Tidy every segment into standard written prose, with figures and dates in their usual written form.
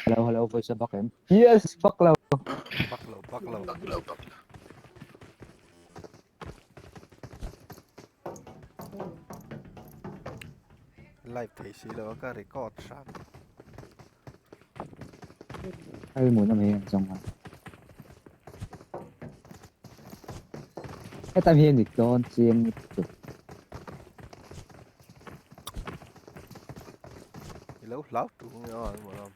Hello, hello, voice a bak em? Yes, bak lo. Bak lo, bak lo. Bak lo, bak lo. Live thei si lo a ka record hram. Hei mun a mai ang zawng a. Heta mi ni dawn chiang lutuk. I lo hlau tu nge aw an maw lam.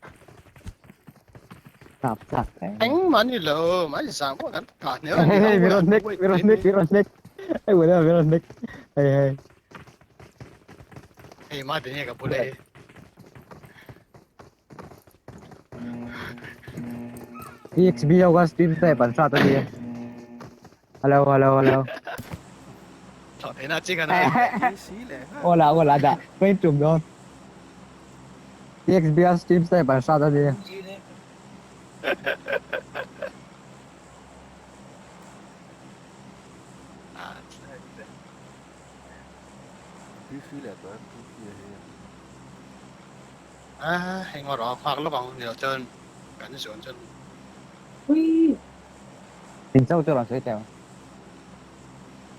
Tap tap eh. Eng mah ni lo, mah ni zang pawh kan kah hnial Hey hey mi rawn hnek, mi rawn hnek, mi rawn hnek. Hei wala mi rawn hnek. Hey hey. Hei mah ti nge ka bul hei. EXB ho kha stream step an hrat a nia. Hello hello hello. Thawh theihna chi kan Ola ola dah. Pain tum dawn. EXB a stream step an hrat a nia. PC leh tawh em PC hi. A hei ngaw rawh nghak lawk ang ni loh chuan kan zuan chuan. In cho chu rawn sawi teh ang.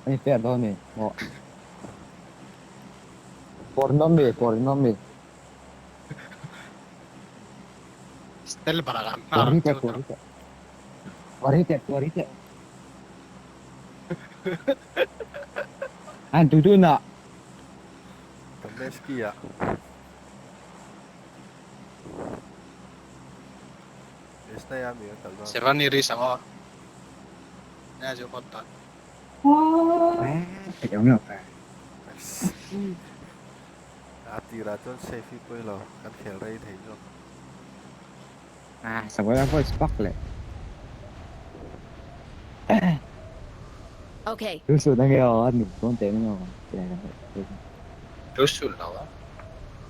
An in fair dawn mi maw. Pawr nawm mi pawr nawm mi. Stel bara kan nghak ang chu tawh. Pawr hi teh pawr hi teh. An tu tu na. Kameski ah. Serani ri sang aw. Nè chu hot ta. A tirah chuan safe hi pawi lo, kan khel rei thei zawk. Ah, sawi a voice pak leh. Okay. Tu su na nge aw, a nu dawn teh nge aw. Tu su lo a.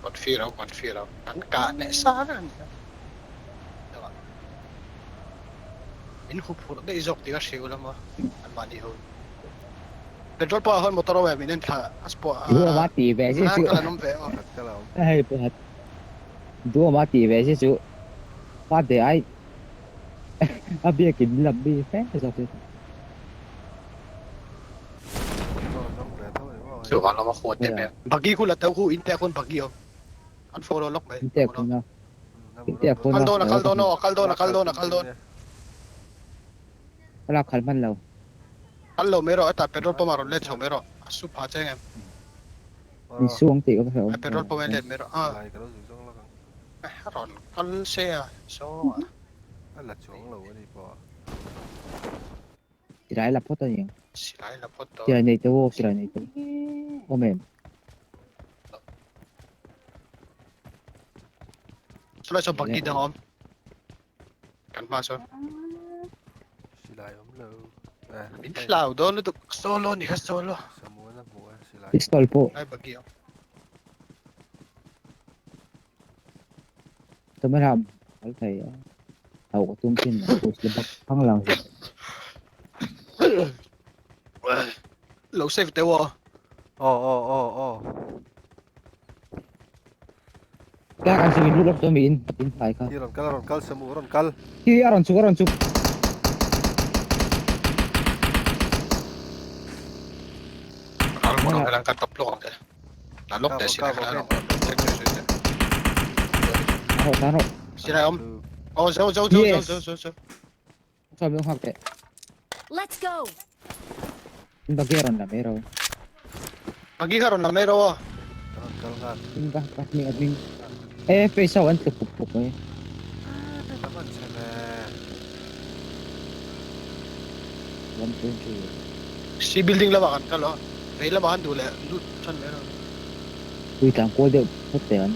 Confi lo, confi lo. An kah hneh sa vek a ni a. Min hup hurh daih zawk tih ka hria ula maw anmahni ho. Petrol pump ah khan motor awm em in en thla a spot a. Duhawma tih ve si chu. Kal an awm ve aw. Hei pakhat. Duhawma tih ve si chu. Pa de ai a biakin lam mi fe zawk si. Chuvang lama huat em em. Buggy khu la teuh khu in teh khawn buggy awm. An follow lawk mai. In teh khun a. In teh khun a. Kal dawn a kal dawn aw a kal dawn a kal dawn a kal dawn. Ka lak khalh hman lo. Kal lo mai rawh hetah petrol pump ah rawn let chho mai rawh. A su pha cheng em. In su ang tih ka va hlauh awm. Petrol pump ah let mai rawh. A rawn kal se a saw a. A la chuang lo a ni pawh a. Silai la phawt a ni ang. Silai la phawt dawn. Silai nei teuh aw, silai nei teuh. Awm em? Chulai saw buggy dang a awm. Kan hma sawn. Silai awm lo. Min hlau dawn lutuk. Solo ni kha solo. Samuan a hmu a silai. Pistol pawh. Lai buggy awm. Camera kal thei a. Hauh ka tum thin a post la bak phang lang hi. Lo save teuh aw. Aw aw aw aw. Ka kan singin lut lawk chuan mi in in hlai kha. Hi rawn kal rawn kal samu rawn kal. Hi a rawn chuk a rawn chuk. Ral mo lang ka top lawk ang te. La lawk te silai kha la Ro ta ro. Silai awm. Oh zo zo zo zo zo zo zo. Sao mi hak te. Let's go. In bagi ron la mai ro. Bagi kha ron la mai ro. Ron kal ngal. In ba ba mi admin. E face sao an tluk pup pup mai. Taman chhe 1.2. Si building lama kan kal aw. Vei lama an duh leh lut chan mai rawh. Pui tlang kual deuh phawt teh an.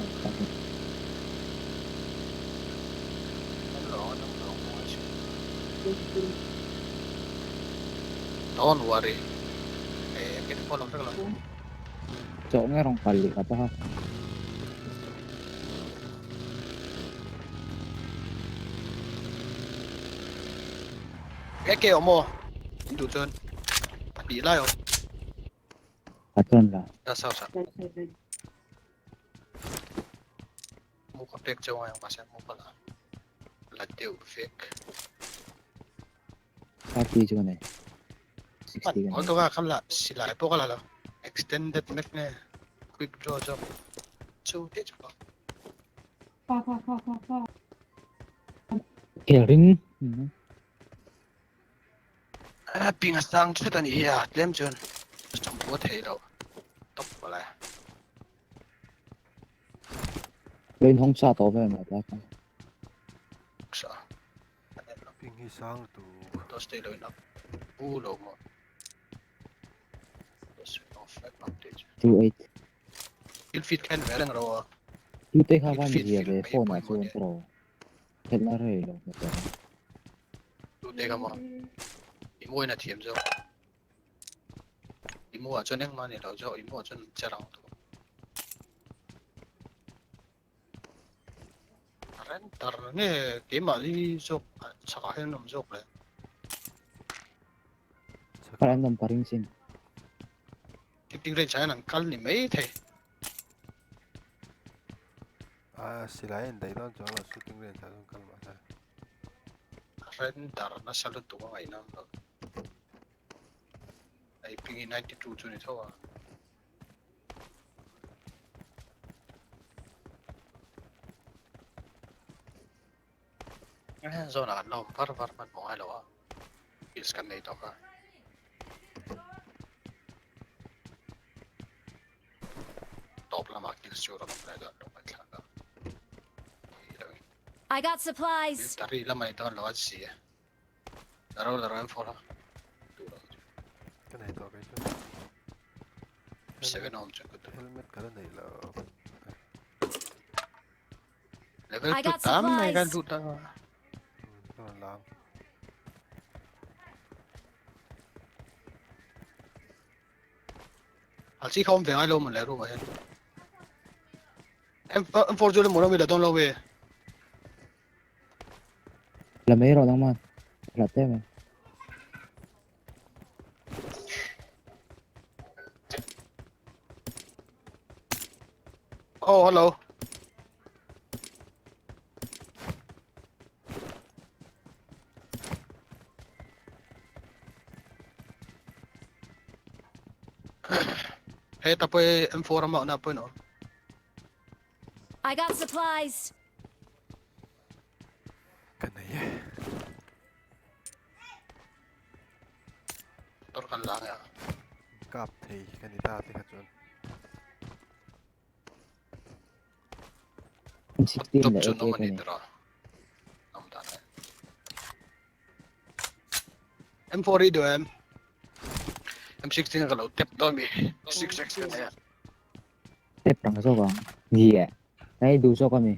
Don't worry. Eh, kita follow vek lo. Chawh nge rawng kal leh ka paha. Ke ke awm aw in duh chuan pahnih lai awm. A chuan la. La sau sa. Mu ka pek cheu ngai ang mahse mu ka la. deuh vek. 30 chu ka nei. 60 ka nei. Awltawka ka la silai pawh ka la lo. Extended mek nge quick draw zawk chu te chu ka. Khel ring. A ping a sang thut a nih hi a tlem chuan champua thei loh tawp mawle. Lo inhawng sa tawh vel mai ta. Sa. Ping hi sang lutuk. Toss te lo in up. U lo maw. 28. Il fit khan ve reng ro a. Tu te kha van zia ve phone ah chuan pro. Khelh na rei lo hmu tawh. Tu te kha maw. I mawi na thiam zawk. I mu ah chuan engmah a ni lo zawk. I mu ah chuan che rang thung. Renter nge keimahni zawk chhakah hian an awm zawk le. Chhakah an awm ka ring sin. Shooting range ah hian an kal ni mai thei. A silai an daih dawn chuang lo shooting range ah chuan kal mahse. Renter nasa lutuk a ngaihna awm lo. Hei ping hi 92 chu ni tho a. Zawnah an la awm var var hman maw ngai lo a, pills kan nei tawk a. Tawp lamah kills chu rawn awm leh dawn lo ngaihthlak a. I got supplies. Tari lamah i dawn lo a si. Laro laro em for a. Duh lo chu. Ka nei tawh kei chu. 7 awm chu ka duh. Helmet ka la nei lo. Level 2 tam mai ka duh ta. Ka rawn lang. Al chi kha awm ve ngai lo mawn le room ah hian. M4 chu la mawn awm i la dawn lo ve. La mai rawh nangman. Hlat em em. Oh, hello. He ta pawh M4 a mah na pawh no. I got supplies. Ka nei e. Tor kan la nge. Kap thei ka ni ta te kha chuan. M16 Top leh chu AK nom ka ani nei. tira. Nom dan e. M4 i duh em? M16 ka lo tep dawn mi. 6x ka nei a. Tep rang zawk ang. Ni e. Hei duh zawk ami.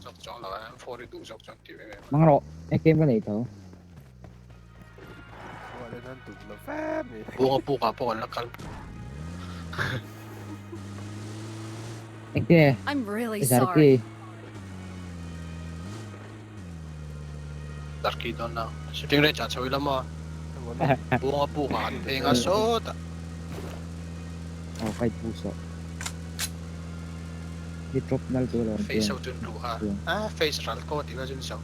Zawk chuang lo a, M4 i duh zawk chuang tih em em. Mang rawh, AKM ka nei tho. Khual in an duh lo fe mi. Buanga puk ah pawh an la kal. Enge? I'm really Zarki. sorry. Zarki dawn na. Shooting range ah chho ila maw? Buanga puk ah an phei nga sawtah. Aw fight bu sawh. Ni drop nal chu lo an Face ho chu an luh kha. Ah face ral ko tih vel chu an zo.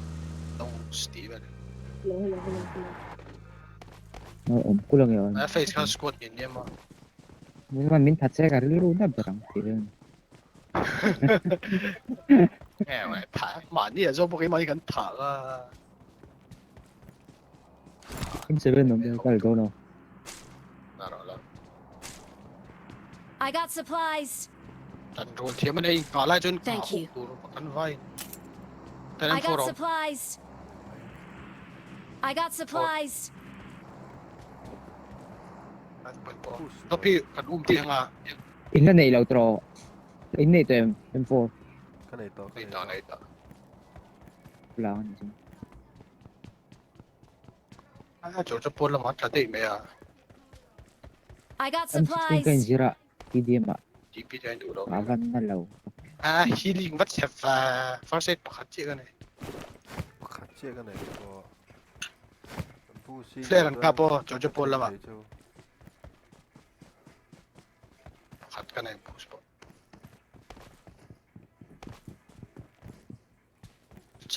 Dongs tih vel. Aw awm kul ange aw. Ah face kha squad nen nia maw. Min man min that se ka rilru na ber ang tih vel. Nge mai tha mahni a zawk bawk i mahni kan tha ka. M7 awm vel kal dawn aw. I got supplies. Tan rawl thiam a nei nghah lai chuan Thank you. tur kan vai. Tan I got M4 awm. supplies. I got supplies. Top hi kan um tih anga. In la nei lo tawh. In nei tawh em M4? Ka nei tawh. Nei tawh nei tawh. Lang ani chu. A chu chu pawn lamah tla daih mai a. I got M16 ka supplies. inzir a TDM ah. TP te a induh lo. A van na lo. A healing vat chep va first aid pakhat chiah ka nei. Pakhat chiah ka nei pawh. Flare an kap aw chu chu pawn lamah. Pakhat ka nei boost pawh.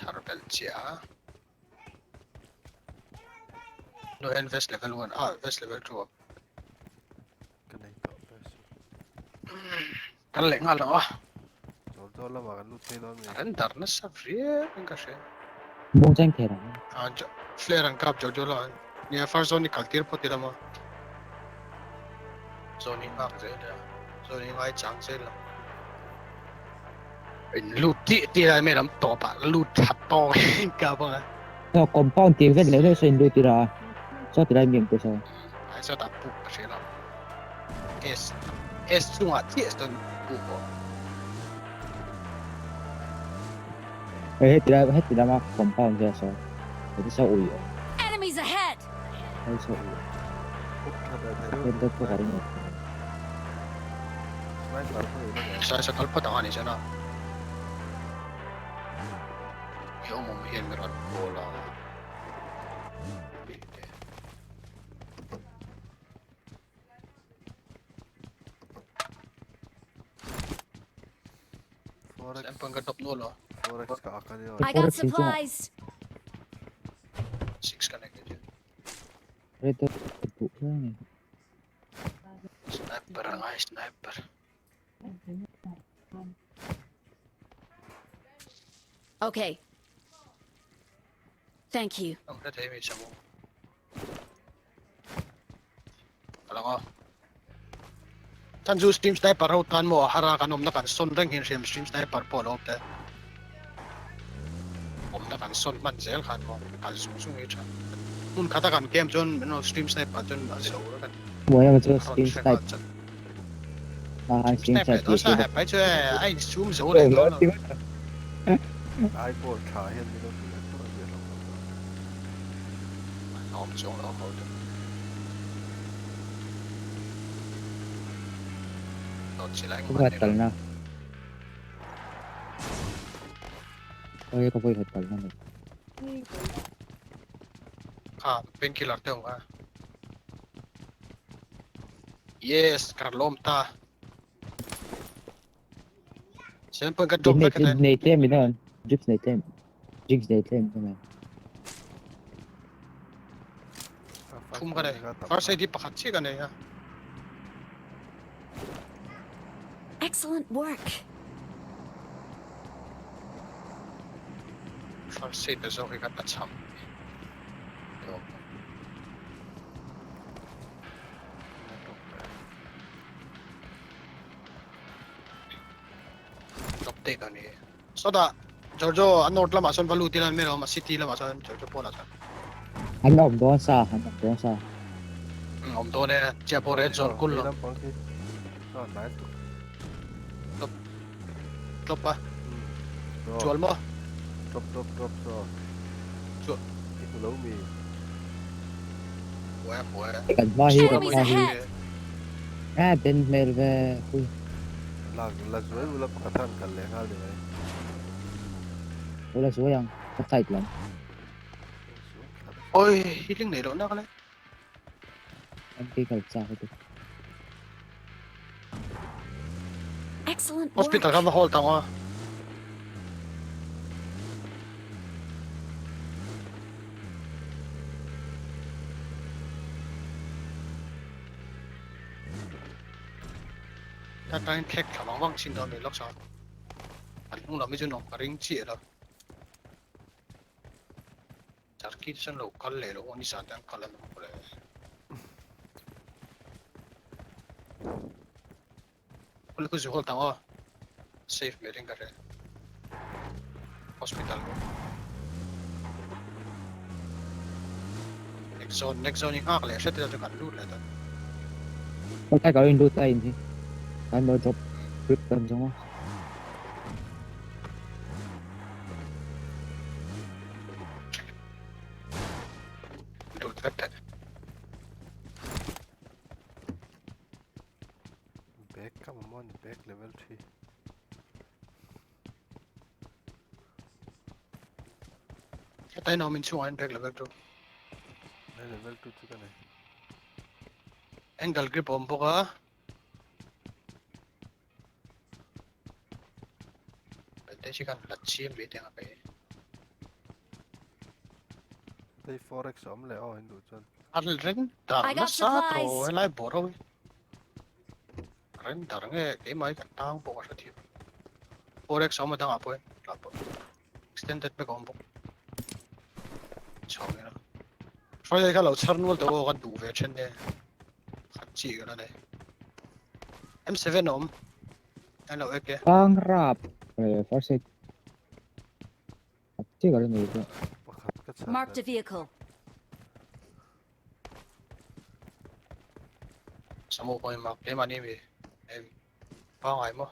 Chhar belh chiah a. No hian vest level 1 ah vest level 2 a. Ka nei tawh vest chu. Kan leh nghal ang a. Chawl chawl lamah kan lut phei dawn mi. A ren dar nasa viau in ka hria. Bawng cheng thei ang. Ah flare an kap jo jo la. Nia first zone i kal tir phawt ila maw. Zone i nghak zel a. Zone i ngai chang zel a. In lut tih tih lai mai lam tawp ah lut that tawk in kap ang a. Saw compound tir vet leh leh saw in lut ila a. Saw tilai mi ang te saw. Ai saw tah puk ka hria lo. S S chungah chiah sawn puk aw. Hei heti lai heti lama compound vel saw heti saw ui awm. Enemies ahead! Hei saw ui awm. Puk tha ber thei deuh Red dot pawh ka ring awm. Sniper pawh i la nei. Sai sa kal phawt ang a ni chuan a. I awm awm hian mi rawn call a. Forex Sample ka drop nual aw. Forex ka ak ania. I got Forex hi chungah. supplies! Six ka nei chu. Red dot duh phian a ni. Sniper a ngai sniper. Okay. Thank you. Ang hre thei mi samu. Ka lang aw. Chan chu stream sniper ho tan maw a har a kan awmna kan sawn reng hian hriam stream sniper pawh a lo awm te. Awmna kan sawn hman zel khan maw kal zung zung hi tha. Hmun khata kan game chuan min rawn stream sniper chuan a zo vek a ni. Buai emaw chu A rawn stream hre snipe nghal chat. Ah Stream stream snipe leh snipe dawn tih sa chu hepai chu e a insum zo leh dawn lo. Ai pawh tha hian min lo ti leh tawh a nia hlauh hlauh dawn. A awm chuang lo ho deuh. Dawt chi lai Ka ngawt khat ni lo. kalna. Oi ka vawi khat kalna ni. Kha painkiller te awm kha. Yes, ka lawm ta. Siam pawh ka drop vek a Nei tlem in awn. Drips nei tlem. Jigs nei tlem ka nei. Thum ka nei. First aid hi pakhat chiah ka nei a. Excellent work. First aid a zawk hi ka ta cham. Drop date a ni. Sawtah Giorgio a north lamah sawn va lut ila an mai lo a city lamah sawn Giorgio pawnah chuan. An awm dawn sa, an awm dawn sa. Awm dawn e, chiah pawh red zone kul lo. Drop drop a. Chual maw? Drop drop drop saw. Chual. I hmu lo mi? Hmu e hmu e. Kan hma hi kan Enemies hma hi. ahead! A den hmel ve hui. Lak la zuai ula pakhat han kal leh nghal ni mai. Ula zuai ang ka side lam. Oi healing nei loh nak le. MK kal chak lutuk. Excellent work. Hospital kha va hawl tang aw. Ta tangin thlek thla vang vang chin dawn ni lawk chuan an hnung lam hi chu nuam ka ring chiah lo. Turkey te chuan lo kal leh lo ni zan te an kal a ni mawle. Kul ku zu hawl tang aw. Safe mai ring ka hre. Hospital ko. Next zone, next zone i nghak leh hret ila chu kan lut leh dawn. Ka ka in lut a in hi. Kan lo drop grip kan zawng a. Lut vek teh. Bag ka mamawh a ni, bag level 3. Hetlai in a awm inchhungah hian bag level 2. Bag level 2 chu ka nei. Angle grip a awm bawk a. Belte chi khan la chiam ve teng a kai. Tei forex a awm leh aw in duh chuan. A render I got nasa tawh supplies. helai bawr ho hi. Render nge keimah hi kan tang pawh ka hre thiam. Forex a awm a dangah pawh hian tah pawh extended vek a awm bawk. Chho ila. Hruai kha lo chhar nual tawh aw ka duh ve then e. Khat chi ka la nei. M7 a awm. An lo ek e. Tang rap first aid. Chi ka la nei bawk. Pakhat ka chhan Marked a belh. vehicle. Samu pawh in mark keimahni mi em pangai maw.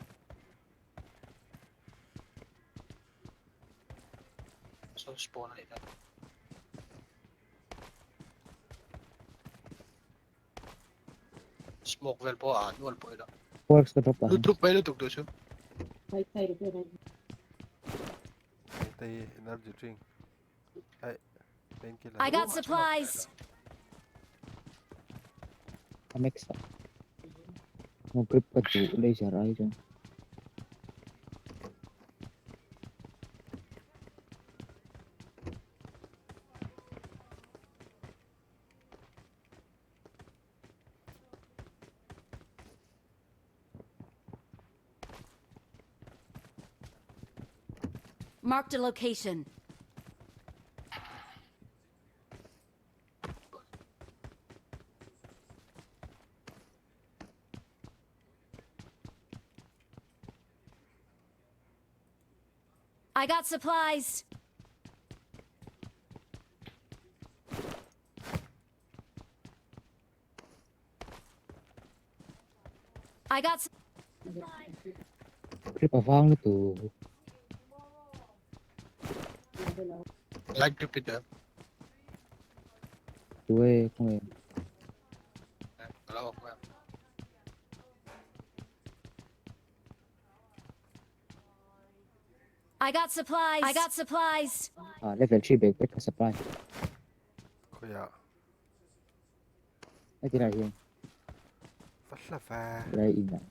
Saw spawn a nih kha. Smoke vel pawh a nual pawh ila. Works ka drop ang. Lutuk mai lutuk duh chu. Tei energy drink. Ai painkiller. I got supplies. A max a. Mo grip ka duh laser ai chuan. Marked a location. I got supplies. I got Grip a vang lutuk. Light grip i duh. Tu e khawnge. Ka lo awm em. I got supplies. I got supplies. Ah level 3 bag vek ka supply. Khawiah. Heti lai hian. Va hla ve. Lai in ah.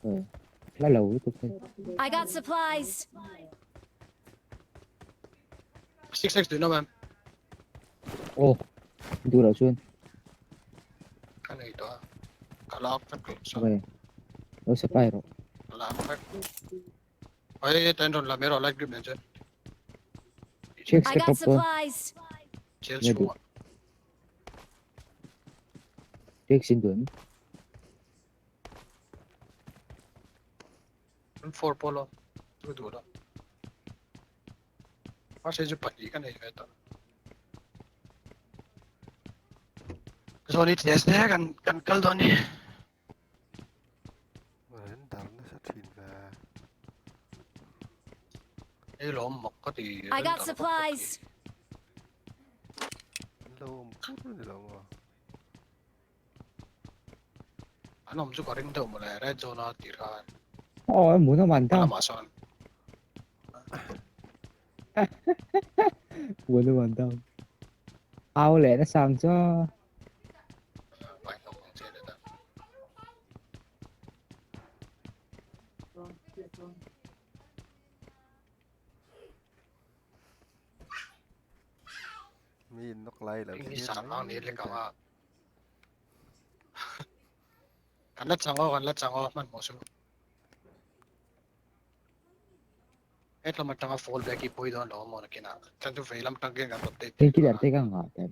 Aw hla lo lutuk hei. I got supplies. 6x duh nawm em? Aw duh loh chuan. Ka nei tawh a. Ka lak vek loh chuan. Okay. Lo supply rawh. Ka lak vek. Hei tain rawn la mai rawh light grip nen chuan. Checks I ka got top dawn. supplies. Jail Nge duh. chhungah. Checks in duh em? M4 pawh lo. Tu duh lo. Mahse chu pahnih ka nei ve tawh. Zawni test te kan kan kal dawn ni. Ren dar nasa thin ve. Ei lawm mak ka ti. I got supplies. An lo awm kur ni lo maw? An awm chu ka ring deuh mawle red zone a tih khan. Aw hmun a man ta. Lamah sawn. Hmun a man ta. Au leh na sang chu. Mi in nawk lai lo English ah vang ni lek ang a. Kan la chang aw, kan la chang aw, hmanhmawh chu. Hetlam atanga fall back hi pawi dawn lo amaw nakinah. Chuan chu veilam tang khian kan rotate Painkiller te ka nghah teh.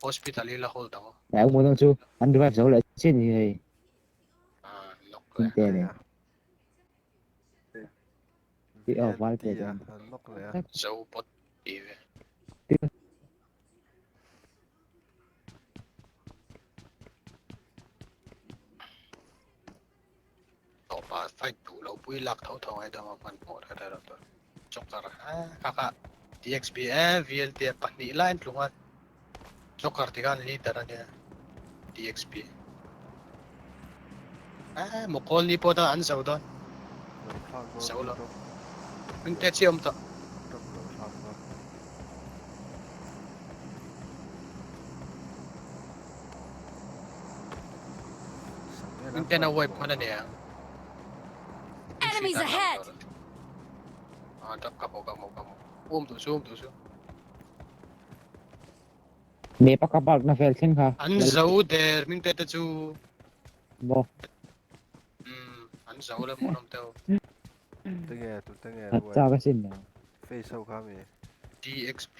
Hospital hi la hold ang aw. Hnai awm dawn chu an revive zo leh chiah ni hei. Ah, lock Tin leh. te nen. Ti aw val te VLT a an lock leh a. Zo bot ti ve. Tawpa fight duh lo pui lak tho tho ngai dang a hmanhmawh hret hret a tawh. Joker a kha kha DXB e VLT a pahnih lai an tlung a Joker ti khan leader a nia DXB e mawkawl ni pawh ta an zo dawn zo lo hming te chi awm tawh. Hming ten a wipe hman a nia. Enemies ahead! Ah, drop ka hmu ka hmu ka hmu. Um duh chu um duh chu. Map a ka park na vel thleng kha. An zo der hming te te chu. Maw. Umm an zo le hmuhnawm deuh. Tenge tu tenge That chak asin nia. Face ho kha mi. DXB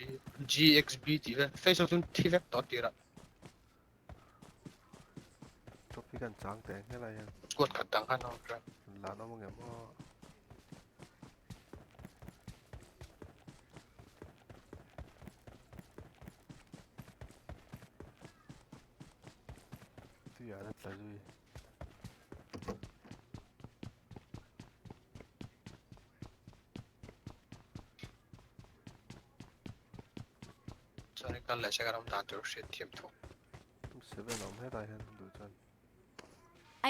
GXB tih vel face ho chuan thi vek tawh tirah. Top hi kan chang teh ang helai hian. Squad khat dang khan awm tlat. Lan awm angem aw. Tuiah la tla zui. Chuan kal leh se ka ram dan tur hriat thiam thung. 7 awm hetah hian duh chuan.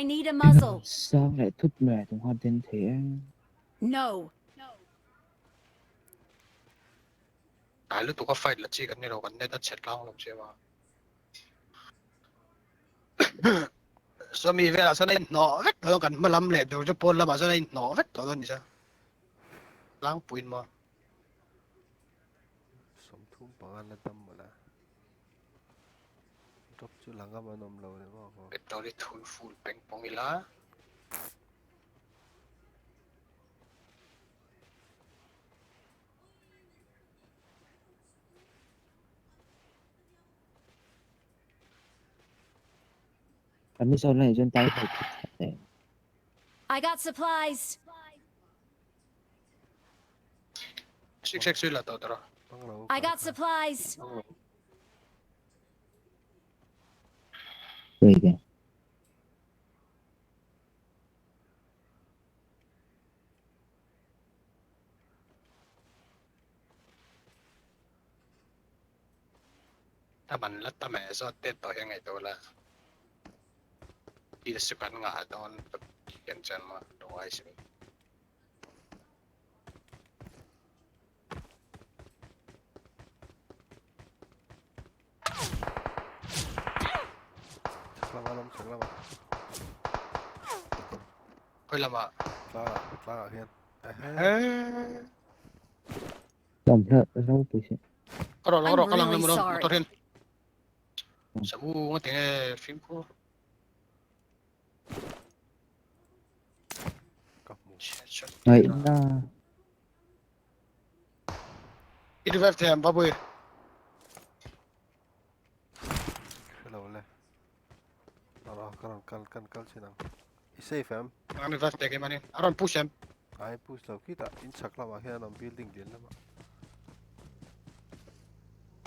I need a muzzle. Sang leh thut mai tum kha den thei e. No. Hnai lutuk a fight la chi kan ni lo kan net a chhe tlang lo che ma. Sawmi velah sawn a inhnawh vek tawh kan hma lam leh tur chu pawn lamah sawn a inhnawh vek tawh dawn ni sa. Tlangpuiin maw. Sawmthum panga la dam mawlh a. Drop chu la ngam an awm lo ni maw aw. Petrol hi thun full peng pawng ila. Kan mi sawn lai chuan tai thei thut that e. I got supplies. Sik sek sui la tawh tawh. I got supplies. Wait e. A man la tam eh zawt tet tawh hian ngaihtuah la. Thil chu kan ngah dawn hian chuan maw lo ngai si. Chhak lama lam chhak lama. Khawi lamah? Tlangah tlangah hian. Tlawm hlauh ropui si. Ka rawh I'm rawh ka lang really lam sorry. motor hian. Samu nga tinge fimkhur. Ka hmu. Ngaih na. I revive thei ang Babui. Hrelo le. Rawh ka rawn kal kan kal chin ang. I safe em? Ang revive thei keimah ni. A rawn push em? Ai push lo khitah in chhak lamah hian an awm building lian lamah.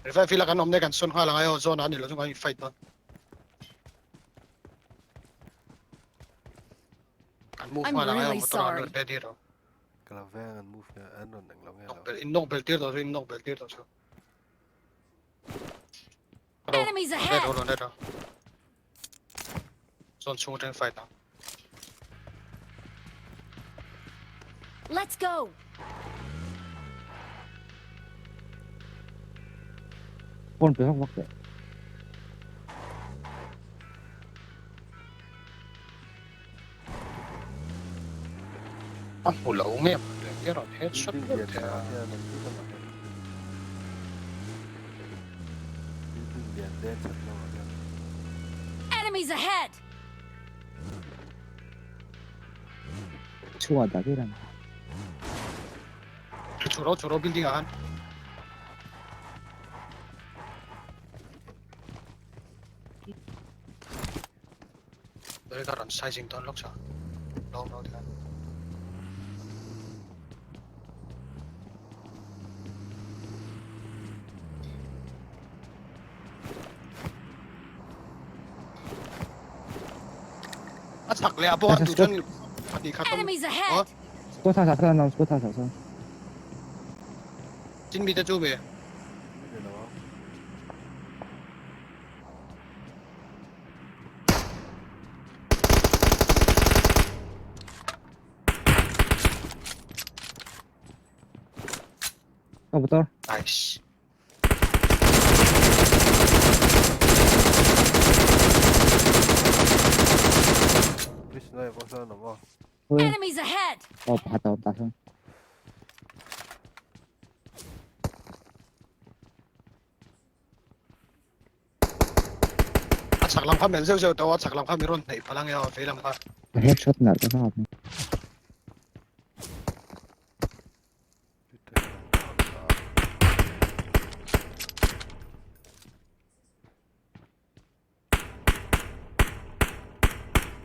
Revive ila kan awm nek an sawn nghal ang aio zone ah ani lo chu kan in fight dawn. Kan move I'm nghal ang aio really motor ah an sorry. rawn ready rawh. Ka lo veng an move nge an rawn englo nge lo. In nawk bel tir tawh chu in nawk bel tir tawh chu. Enemies ahead! Red hold on red hold. Zone chhung atangin fight ang. Let's go! Phone pe vak vak teh. A hmu lo nge maw le i rawn headshot ngawt thei a. Enemies ahead! Chhuah dah ber ang. Chhuro chhuro building ah khan. Dawr hi ka rawn sizing dawn lawk sa. Lawm lo tikhan. A chak leh a pawh tu chuan pahnih khat awm. Enemies ahead! Squad tha sa san squad tha sa san. Chin mi te chu ve. Ka motor. Nice. Enemies ahead! Aw pakhat a awm tah sawn. Chhak lam kha melh zeuh zeuh tawh a, chhak lam kha mi rawn hnaih palh ange aw, vei lam kha. Ka headshot nalh ta vak.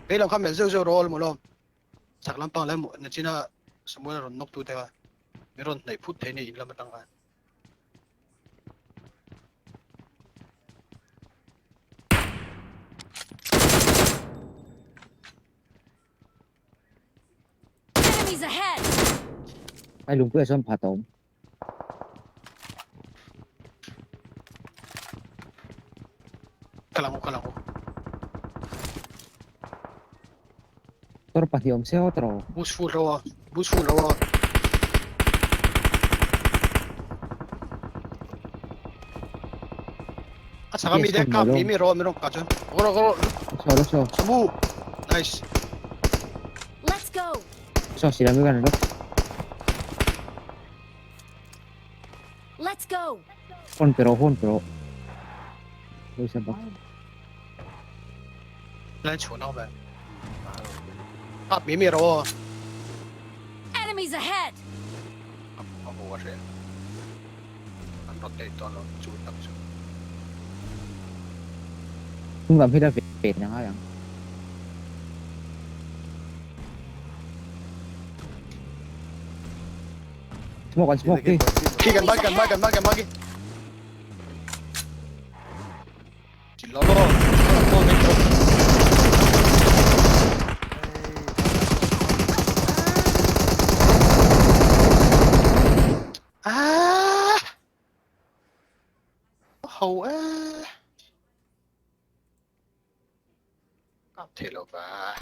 Vei lam kha melh zeuh zeuh rawh aw lawm. Chhak lampang leh nachina Samuel a rawn nawk tu te kha mi rawn hnaih phut thei ni in lam atang khan. Enemies ahead! Ai lungpuia chuan phat a awm. Kal ang u, kal ang u. Tor pahnih awm se aw tawh. Boost full ro a, boost full ro a. A chhak ami te kap mi mi ro mi ro ka chuan. Go go. So lo so. Samu. Nice. Let's go. So sila mi kan ro. Let's go. Phone pero phone pero. Lo sa bak. Lai chhun ang ve. Kap mi mi ro. Enemies ahead. A mu a hre. An rotate dawn lo chu tak chu. Chung lam hi la ve na ngai ang. Smoke an smoke đi. Khi kan bagi kan bagi kan bagi kan bagi. Chỉ lo lo. Lo lo lo. Ah! Ho eh. Kap thei lo va.